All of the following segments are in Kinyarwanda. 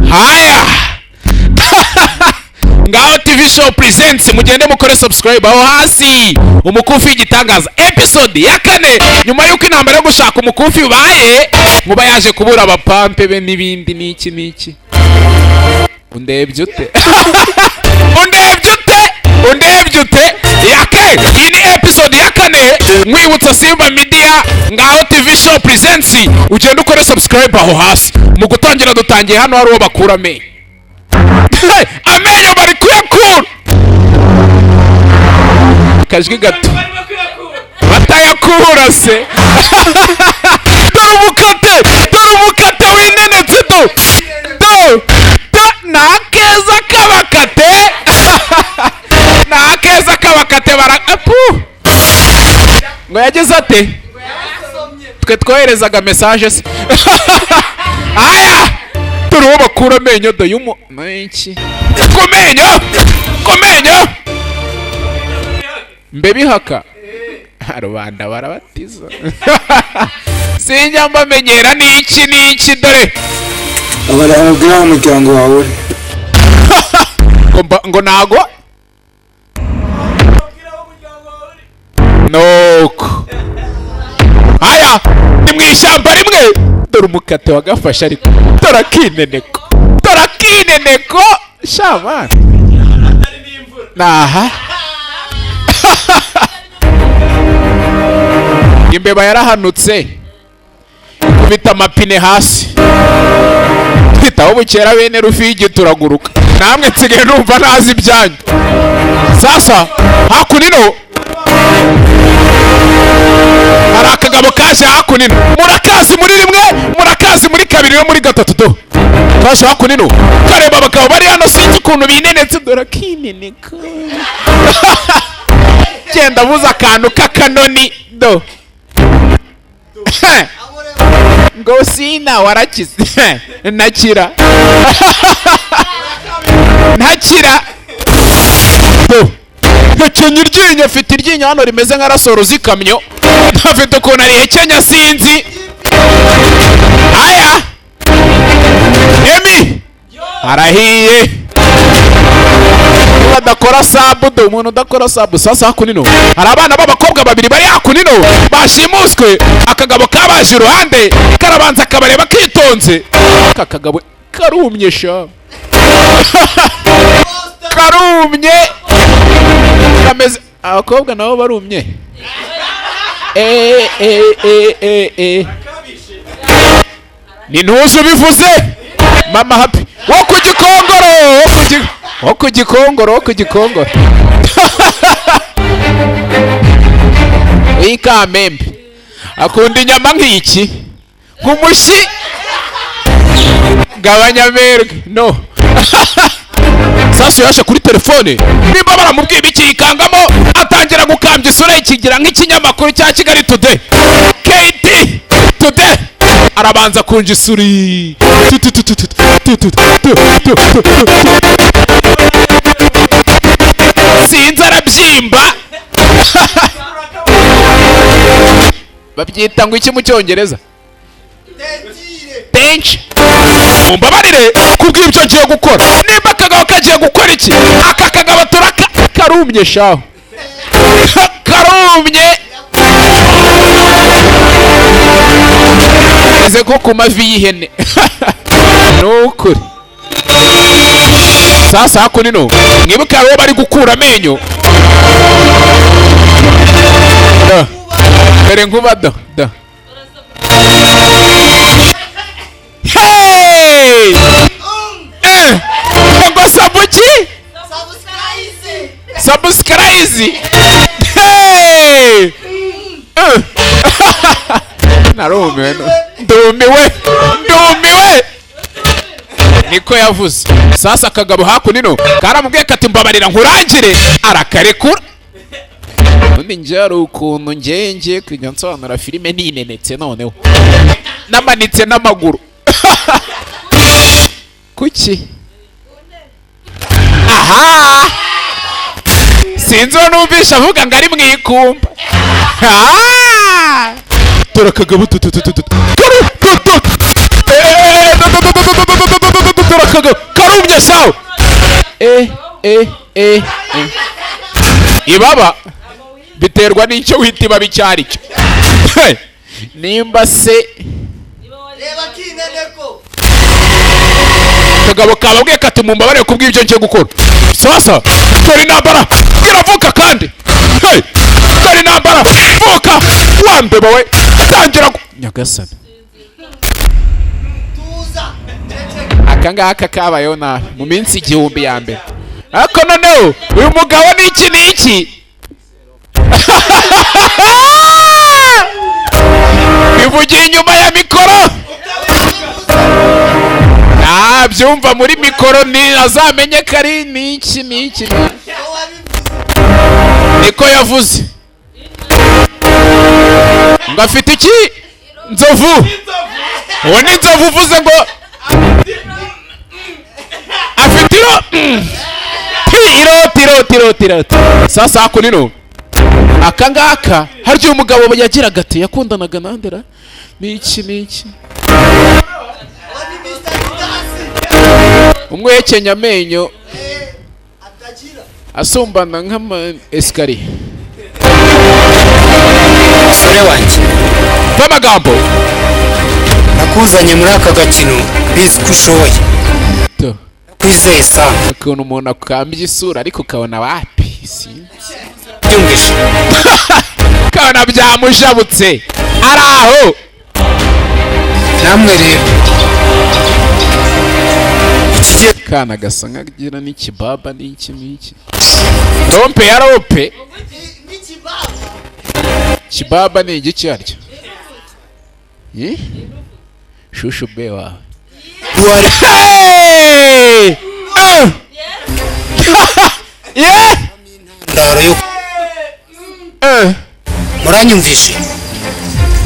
Haya, ngaho TV Show Presents, mugende mukore subscribe aho hasi. Umukufi w'igitangaza, episode ya kane. Nyuma y'uko intambara yo gushaka umukufi ubaye, nkuba yaje kubura abapampe be n'ibindi n'iki n'iki. Undebye ute? Undebye ute? Undebye ute? Yake, iyi ni episode ya kane. Nkwibutsa Simba Media, ngaho TV Show Presents, ugenda ukore subscribe aho hasi. Mu gutangira dutangiye hano hari uwo bakura amenyo. Amenyo bari kuyakura, kajwi gato batayakura se. Dore umukate, dore umukate winenetse, do do do. Ni akeza k'abakate, ni akeza k'abakate. Bara apu ngo yagize ate? Twe twoherezaga message se. Aya, dore uwo bakura amenyo, do y'umu n'iki ku menyo, ku menyo mbe bihaka. Rubanda barabatiza, sinjya mbamenyera n'iki n'iki, dore. Ababwira aho umuryango wawe uri. Ngo ngo nago nuko. Aya, ni mu ishyamba rimwe. Dore umukate wagafashe, ariko dore akineneko, dore akineneko shamana naha. Imbeba yarahanutse ikubita amapine hasi, twitaho bukera bene Rufigi turaguruka. Namwe nsigaye numva ntazi ibyanyu. Sasa hakunino hari akagabo kaje hakunino, murakazi muri rimwe, murakazi muri kabiri no muri gatatu. Do kaje hakunino kareba abagabo bari hano, sinzi ukuntu binenetse. Dore akineneka, genda abuze akantu k'akanoni. Do ngo sina warakize, ntakira, ntakira. Do hekenya iryinyo, afite iryinyo hano rimeze nka rasoro z'ikamyo, afite ukuntu arihekenya, sinzi. Aya, emi arahiye badakora sub. Do umuntu udakora sub. Sasa hakunino hari abana b'abakobwa babiri bari hakunino bashimuswe. Akagabo kabaje iruhande karabanza kabareba kitonze. Aka kagabo karumye sha, karumye kameze. Abakobwa nabo barumye. Eh eh eh eh eh, ni ntuzi ubivuze mama Happy wo ku Gikongoro, wo ku Gikongoro, wo ku Gikongoro w'ikamembe, akunda inyama nk'iki, nk'umushyi. Gabanya amerwe no. Sasa yaje kuri telefone, nimba baramubwiye ibiki yikangamo, atangira gukambya isura yikigira nk'ikinyamakuru cya Kigali Today, KT Today. Arabanza kunja isuri. Tu, tu, tu, tu, tu, tu, tu, tu, tu, tu, tu, tu. Sinzi, arabyimba. Babyita ngo iki mu Cyongereza? Tension. Mumbabarire kubw'ibyo ngiye gukora. Nimba akagabo kagiye gukora iki, aka kagabo turaka karumye shaho, karumye, kameze nko ku mavi y'ihene, ni ukuri. Sasa hakuno mwibuke hari uwo bari gukura amenyo. Da. Dore nkuba, do do. Hey! Eh! Ngo sabuki? Subscribe! Hey! Eh! Narumiwe no. Ndumiwe! Ndumiwe! Niko yavuze. Sasa akagabo hakuno karamubwiye kati: "Mbabarira nkurangire." Arakarekura. Ubundi njye hari ukuntu njye ngiye kujya nsobanura filime ninenetse, noneho namanitse n'amaguru. Kuki? Aha sinzi uwo numvisha avuga ngo ari mu ikumba. Ah! Dore akagabo, tu tu tu tu tu tu tu tu. Eh, tu tu tu tu tu tu tu tu tu. Dore Akagabo karumye shawe. Eh eh eh eh, ibaba biterwa n'icyo wita ibaba icyo ari cyo. Nimba se Reba kineneko. Kagabo kababwiye kati: "Mumbabarire kubw'ibyo ngiye gukora." Sasa dore intambara iravuka kandi. Hey! Dore intambara vuka wambeba we, tangira nyagasani. Tuza. Ceceka. Aka ngaka kabayeho nabi mu minsi 1000 ya mbere, ariko noneho uyu mugabo ni iki ni iki bivugiye inyuma ya mikoro, nabyumva muri mikoro ni azamenye ko ari ni iki ni iki ni iki. Ko wabivuze. Niko yavuze ngo afite iki? Nzovu. Uwo ni inzovu uvuze ngo afite iro ti iroti iroti iroti iroti. Sasa hakuno aka ngaka harya umugabo yagiraga ati yakundanaga nandera ni iki ni iki? Uwo ni Mr. Didasi. Umwe yekenya amenyo. Eh, atagira. Asumbana nk'ama escalier. Musore wanjye, b'amagambo. Nakuzanye muri aka gakino bizi ko ushoboye. To. Kwizeye sana. Ukuntu umuntu akambye isura ariko ukabona wapi, sinzi. Byumvishe. Ukabona byamujabutse ari aho. Namwe rero ikigiye Kana gasa nkagira n'ikibaba n'iki n'iki, rompe ya rope. N'ikibaba. Kibaba ni igiki harya? Eh? Shushu be wawe. Wari Hey! Ah! Yeah! ndaro yo Eh. Muranyumvishe?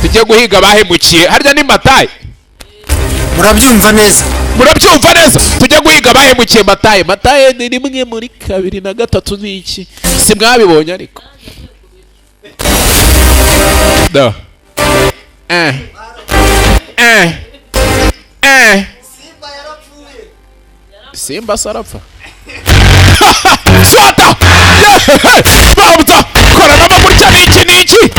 Tujye guhiga abahemukiye. Harya ni Matayi? Murabyumva neza? Murabyumva neza? Tujye guhiga abahemukiye Matayi. Matayi ni rimwe muri kabiri na gatatu n'iki, si mwabibonye? Ariko do eh eh eh. Simba yarapfuye. Simba se arapfa? Swata babuza koranamo gutya n'iki n'iki,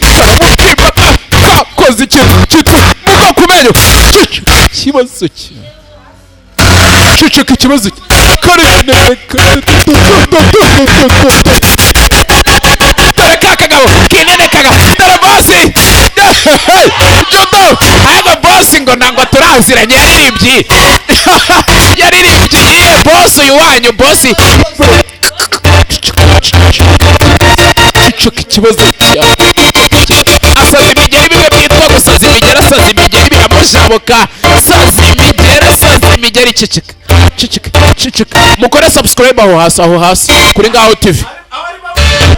karamubyimba, kakoze ikintu cyitwa muga ku menyo. Ikibazo cye, ceceka, ikibazo cye kare. Dore ka kagabo kinenekaga, dore bosi Jodo. Ariko bosi ngo ntabwo turaziranye, yaririmbye yaririmbye iyihe bosi? Uyu wanyu bosi. Ceceka, ikibazo cyawe. Asaza imigeri, bimwe byitwa gusaza imigeri. Asaza imigeri biramujabuka, saza imigeri, asaza imigeri. Ceceka, ceceka, ceceka. Mukore subscribe aho hasi, aho hasi kuri Ngaho TV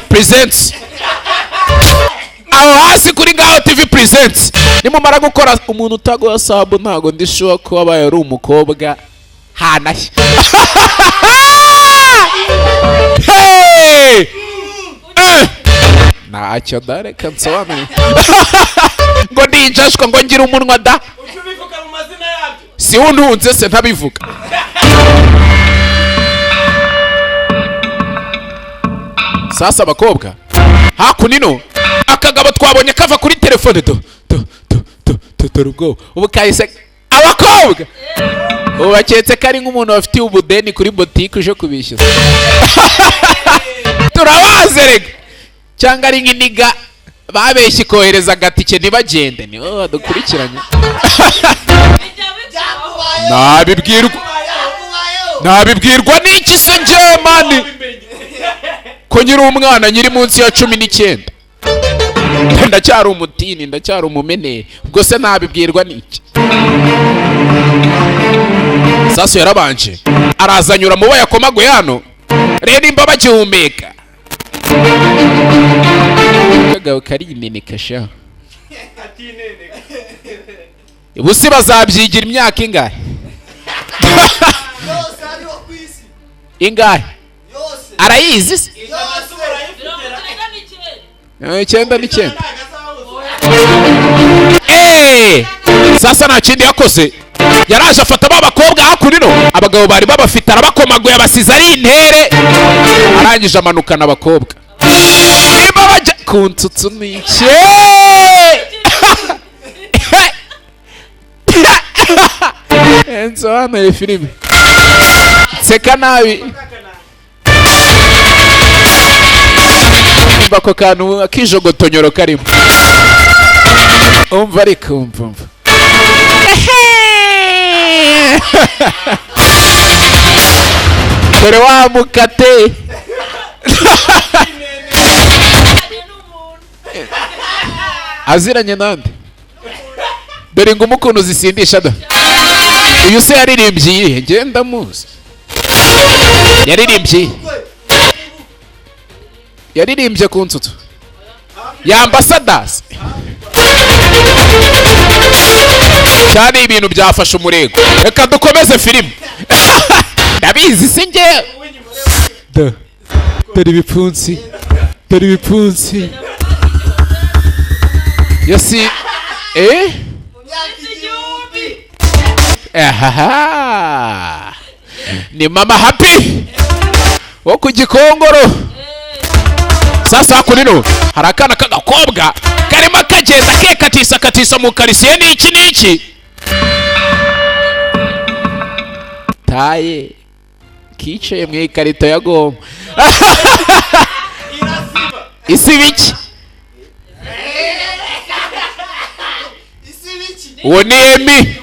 Presents, aho hasi kuri Ngaho TV Presents. Nimumara gukora, umuntu utaguha sub ntago ndi sure ko wabaye ari umukobwa hanashye. Hey! Eh! Ntacyo da, reka nsobanure ngo ndinjashwa ngo ngire umunwa da. Ujye ubivuga mu mazina yabyo. Si untunze se ntabivuga? Sasa abakobwa hakuno, akagabo twabonye kava kuri telefone, do do do do do, dore ubwoba ubu kahise. Abakobwa ubu baketse ko ari nk'umuntu wafitiye ubudeni kuri botike uje kubishyuza, turabazi rega, cyangwa ari nk'iniga babeshye ikohereza agatike ntibagende, nibo badukurikiranye. Byakubayeho. Nabibwirwa. Byakubayeho. Nabibwirwa n'iki se njyewe man, ko nyiri umwana, nyiri munsi ya 19, ndacyari umutini, ndacyari umumeneri, ubwo se nabibwirwa n'iki? Sasu yarabanje araza anyura mu bo yakomaguye hano rero nimba bagihumeka. Akagabo karineneka sha. Atineneka. Ubusi bazabyigira imyaka ingahe? Yose ariho ku isi. Ingahe? Yose. Arayizi se? Ijana se urayifitera? 99. Ntabwo azahuza. Eh! Sasa nta kindi yakoze. Yaraje afata ba bakobwa hakuno, abagabo bari babafite, arabakomaguye, abasize ari intere. Arangije amanukana abakobwa. Nimba bajya ku nsutsu ni iki? Nsobanuye filime nseka nabi. Umva ako kantu akijogotonyoro karimo. Umva ariko, umva, umva. Dore wa mukate aziranye nande? Dore ngo ukuntu zisindisha da. Uyu se yaririmbye iyihe? Ngenda muzi yaririmbye iyihe? Yaririmbye ku nsutsu ya Ambassadors cyane. Ibintu byafashe umurego. Reka dukomeze filime. Ndabizi si njye. Dore ibipfunsi, dore ibipfunsi yasi. Mu myaka 1000. Ahaha, ni mama Happy wo ku Gikongoro. Sasa hakuno hari akana k'agakobwa karimo kagenda kekatisa katisa mu karisiye. N'iki n'iki taye kicaye mu ikarito ya goma. Irasiba. Isi biki? Isi biki? Uwo ni Emi.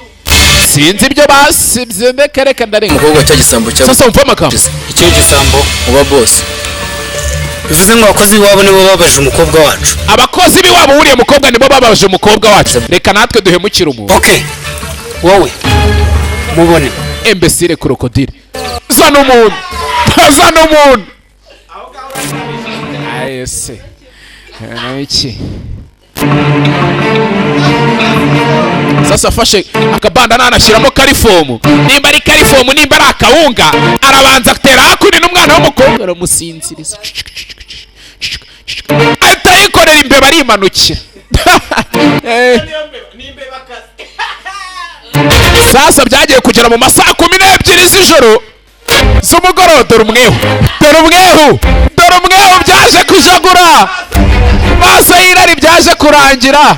Sinzi ibyo basibye, ndeka reka ndarenga. Umukobwa cya gisambo cya Sasa umva amagambo. Icyo gisambo? Uba boss. Bivuze ngo abakozi b'iwabo nibo babaje umukobwa wacu? Abakozi b'iwabo wuriya mukobwa nibo babaje umukobwa wacu. Reka natwe duhemukire umuntu. Ok, wowe mubone. Imbesire, krokodile, zana umuntu, zana umuntu. Aye se iki? Sasa afashe akabandana anashyiramo karifomu, nimba ari karifomu, nimba ari akawunga, arabanza atera hakuno n'umwana w'umukobwa aramusinziriza, ahita yikorera imbeba arimanukira. Niyo mbeba, ni imbeba kazi. Sasa byagiye kugera mu masaha 12 z'ijoro, z'umugoroba. Dore umwehu, dore umwehu, dore umwehu. Byaje kujagura maso y'irari, byaje kurangira.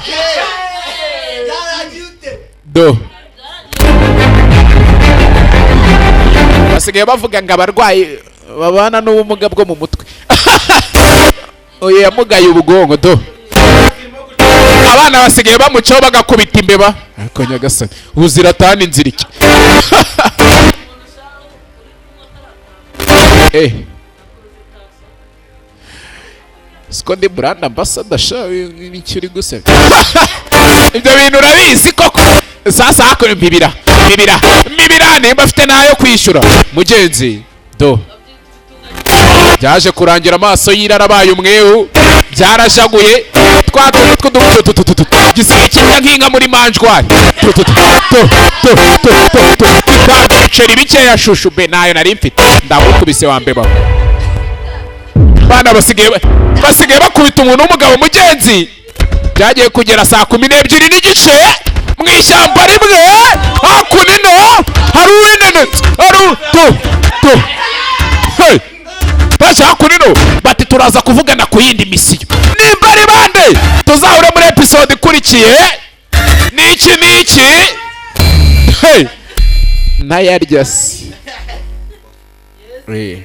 Byarangiye ute? Do basigaye bavuga ngo abarwayi babana n'ubumuga bwo mu mutwe. Uyu yamugaye ubwonko. Do abana basigaye bamucaho bagakubita imbeba. Ariko nyagasani, ubu ziratana inzira iki? Siko ndi brand ambassador sha, n'icyo uri gusebya? Ibyo bintu urabizi koko. Sasa hakuno mibira mibira mibira, nimba afite n'ayo kwishyura mugenzi. Do byaje kurangira amaso y'irarabaye umweru, byarashaguye. Twa tuntu tw'udututututu gisigaye kirya nk'inka muri manjwari. Tu tu tu tu tu tu tu tu twa biceri bikeya shushu be nayo nari mfite, ndagukubise wa mbeba. Bana basigaye bakubita umuntu w'umugabo mugenzi. Byagiye kugera saa 12:30 mu ishyamba rimwe hakuno hari uwinene, hari tu tu. Hey! Baje hakuno bati turaza kuvugana ku yindi misiyo. Nimba ari bande, tuzahure muri episode ikurikiye. Niki niki? Hey! Nayarya se? Eh.